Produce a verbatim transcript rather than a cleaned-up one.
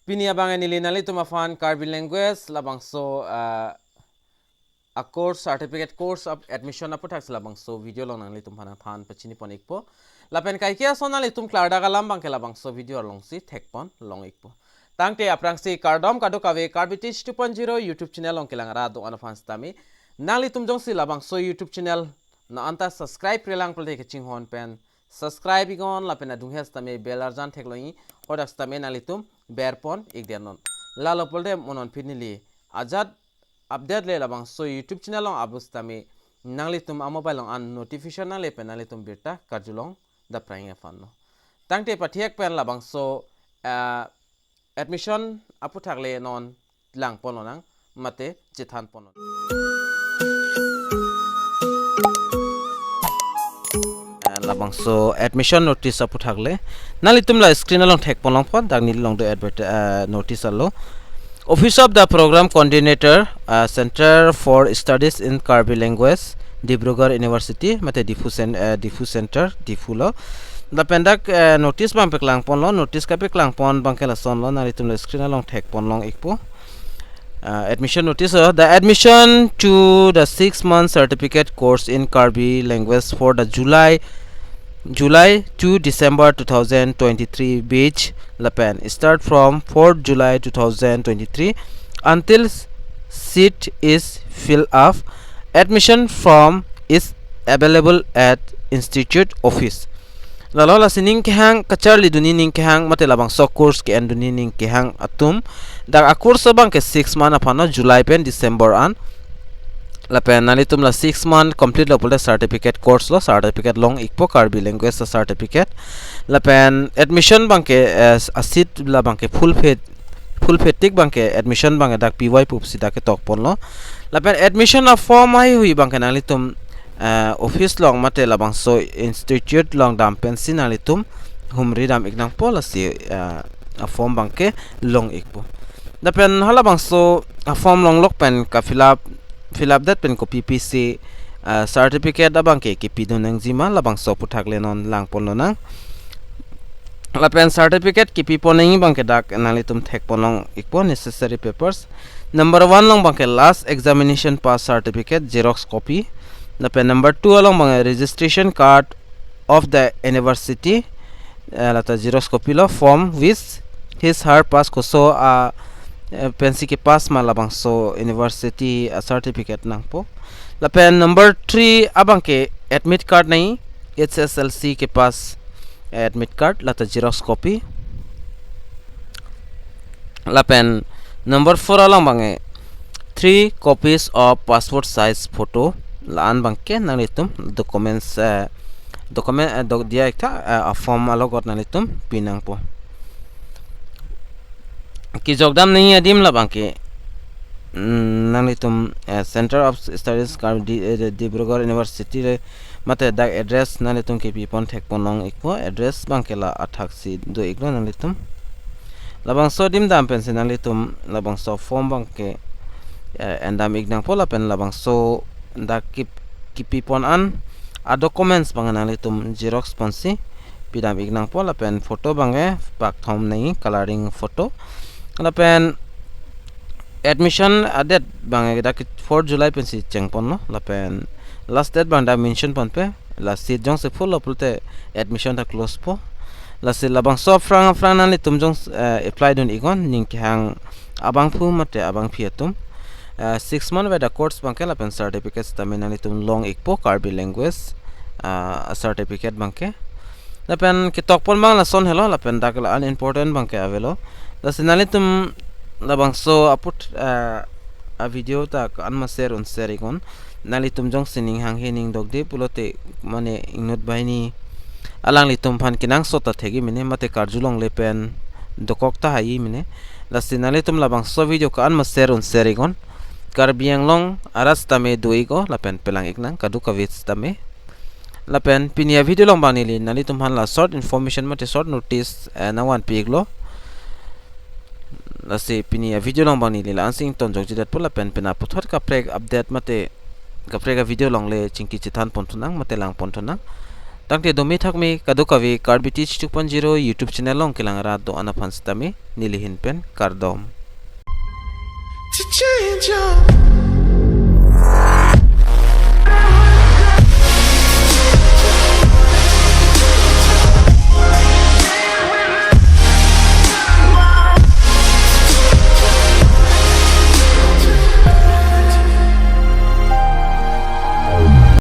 Pini abang neli nanglitum aphan Karbi language labangso, ah, a course, certificate course of admission aputhaksi labangso video along nanglitum aphan aphan pachini pon ikpo. Lapen kaike ason nanglitum klardak alam abangke labangso video alongsi thekpon long ikpo. Tangte aphrangsi kardom kadokave Karbi Teach two point zero YouTube channel along kelang ra do-an aphan sitame, nanglitum jongsi labangso YouTube channel non anta subscribe-re lang pulote kachinghon pen subscribe iknon lapen adung hes tame bell arjan theklong-i, hadak sitame nanglitum berpon ikdetnon. Lalo pulote mo non pini neli ajat update le labangso YouTube channel along upload sitame nanglitum a mobile along an notification nangle pen nanglitum birta karjulong daprang aphan lo. Tangte pathek pen labangso, ah, admission aputhak le non langpon lonang mate chethan pon lonang. Ah, labangso admission notice aputhak le nanglitum la screen along thekpon longpo, dak neli along do advert, ah, notice alo. Office of the Program Coordinator, ah, Center for Studies in Karbi Language, Dibrugarh University, mate Diphu Cen-, ah, Diphu Center, Diphu lo. Lapen dak, ah, notice abang paklang ponlo, notice kapaklang pon abangke lason lo, nanglitum la screen along thekpon long ikpo. Ah, admission notice, oh, the admission to the six month certificate course in Karbi language for the July, July to December two thousand twenty-three batch lapen start from fourth July two thousand twenty-three until seat is filled up. Admission form is available at institute office. Lalo lasi ning kehang kacharli dunji, ning kehang mate labangso course ke-en dunji ning kehang atum, dak a course abangke six month aphan lo, July pen December an. Lapen nanglitum la six month complete lo pulote certificate course lo, certificate long ikpo, Karbi language a certificate. Lapen admission abangke, eh, a seat labangke full fit, full fit tik abangke admission abangke dak pivoipo pusi dak ketok ponlo. Lapen admission a form heihui abangke nanglitum, eh, office along mate labangso institute along dam pensi nanglitum humri dam ik nangpo, lasi, eh, a form abangke long ikpo. Lapen halabangso a form longlok pen ka fill up, fill up det pen kopi pisi, ah, certificate abangke kipidun nangji ma, labangso aputhak le non langpon lonang. Lapen certificate kipipon nangji abangke dak nanglitum thekpon long ikpo, necessary papers. Number one along abangke last examination pass certificate, xerox copy. Lapen number two along abangke registration card of the university, eh, lata xerox copy lo, from which his her pass, koso a, eh, pensi kepass ma labangso university a certificate nangpo. Lapen number three abangke admit card nangji, H S L C kepass admit card, lata xerox copy. Lapen number four along abangke three copies of passport size photo, la-an abangke nanglitum documents, eh, document, eh, doc-, diya iktha, eh, a form alogot nanglitum pinangpo. Kejok dam nangji adim labangke, mm, nanglitum, eh, Center of Studies Kar-, Di-, eh, Dibrugarh University le mate dak address nanglitum kipipon thekpon long ikpo, address abangke la athaksi do iklo nanglitum. Labangso adim dam pensi nanglitum labangso form abangke, eh, en dam ik nangpo, lapen labangso dak kip-, kipipon an a documents abang nanglitum xerox ponsi pidam ik nangpo, lapen photo abangke pakthom nangji, colouring photo. Lapen admission a date abangke dak fourth July pensi chengponlo, lapen last date abang dak mention ponpe, la seat jongsi full lo pulote admission ta close po. Lasi labangso aphrang aphrang nanglitum jong, eh, apply dun iknon, ning kehang abangphu mate abangpi atum. Eh, six month veda course abangke lapen certificate sitame nanglitum long ikpo, Karbi language, ah, certificate abangke. Lapen ketokpon abang lason helo, lapen dak la unimportant abangke avelo. Lasi nanglitum labangso aput, ah, a video ta ko-an ma share un share iknon. Nanglitum jongsi ning hanghe ning dokde pulote mane ingnut banghini alanglitum aphan kenangsot ta thekji mene, mate karjulongle pen dokok ta haiji mene. Lasi nanglitum labangso video ko-an ma share un share iknon. Karbi Anglong arat sitame do iknon, lapen pelang ik nang kadokave sitame. Lapen pini a video along abang neli nanglitum aphan la short information mate short notice, eh, nangvanpi iklo. Lasi pini a video along abang neli la-ansi ingtonjok jidet po, lapen penang puthot kaprek update mate kaprek a video along le chingki chethan pon thunang mate lang pon thunang. Tangte dome thakme kadokave Karbi Teach two point zero YouTube channel along kelang rat do-an aphan sitame nelihin pen kardom.